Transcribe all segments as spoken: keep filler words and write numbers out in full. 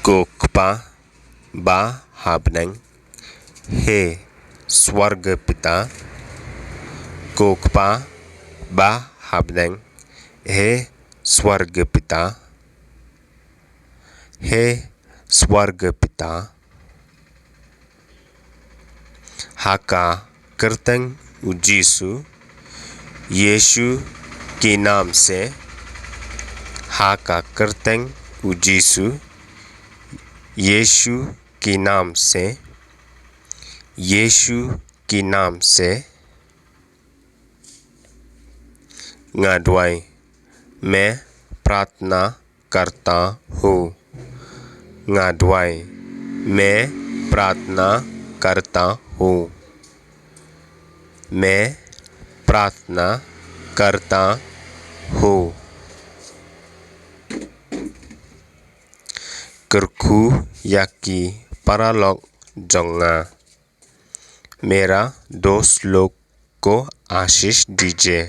Ko Kpa ba ha bneng, he Swargpita. Ko Kpa ba ha bneng, he Swargpita. He Swargpita. Ha ka kyrteng u Jisu, Yeshu ki nam se. Ha ka kyrteng u Jisu, Yeshu ki nam se. Yeshu ki nam se. Nga duwai, मैं प्रार्थना करता हूँ। Nga duwai, मैं प्रार्थना करता हूँ। मैं प्रार्थना करता हूँ। Kyrkhu ïa ki paralok jong nga, मेरा दोस्त लोग को आशीष दीजिए।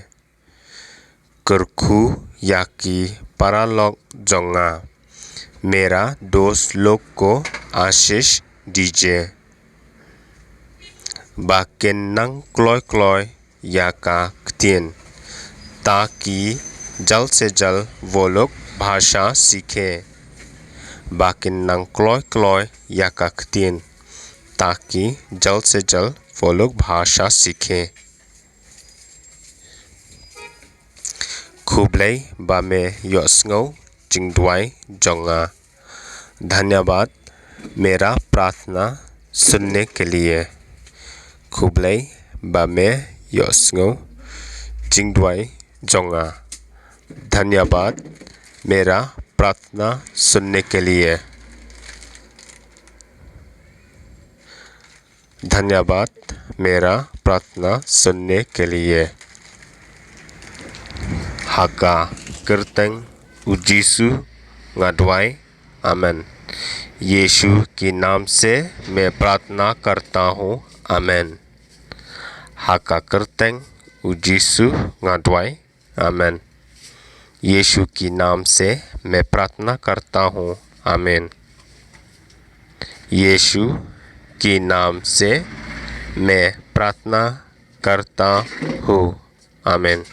Kyrkhu ïa ki paralok jong nga, मेरा दोस्त लोग को आशीष दीजिए। Ba kin nang kloi kloi ïa ka ktien, ताकि जल्द से जल्द वो लोग भाषा सीखे। Ba kin nang kloi kloi ïa ka ktien, ताकि जल्द से जल्द वो लोग भाषा सीखे। Khublei ba me ïohsngew jingduwai jong nga। धन्यवाद मेरा प्रार्थना सुनने के लिए। Khublei ba me ïohsngew jingduwai jong nga। धन्यवाद मेरा प्रार्थना सुनने के लिए। धन्यवाद मेरा प्रार्थना सुनने के लिए। Ha ka kyrteng u Jisu nga duwai, amen। यीशु के नाम से मैं प्रार्थना करता हूँ, amen। Ha ka kyrteng u Jisu nga duwai, amen। यीशु के नाम से मैं प्रार्थना करता हूँ, amen। यीशु के नाम से मैं प्रार्थना करता हूँ, amen।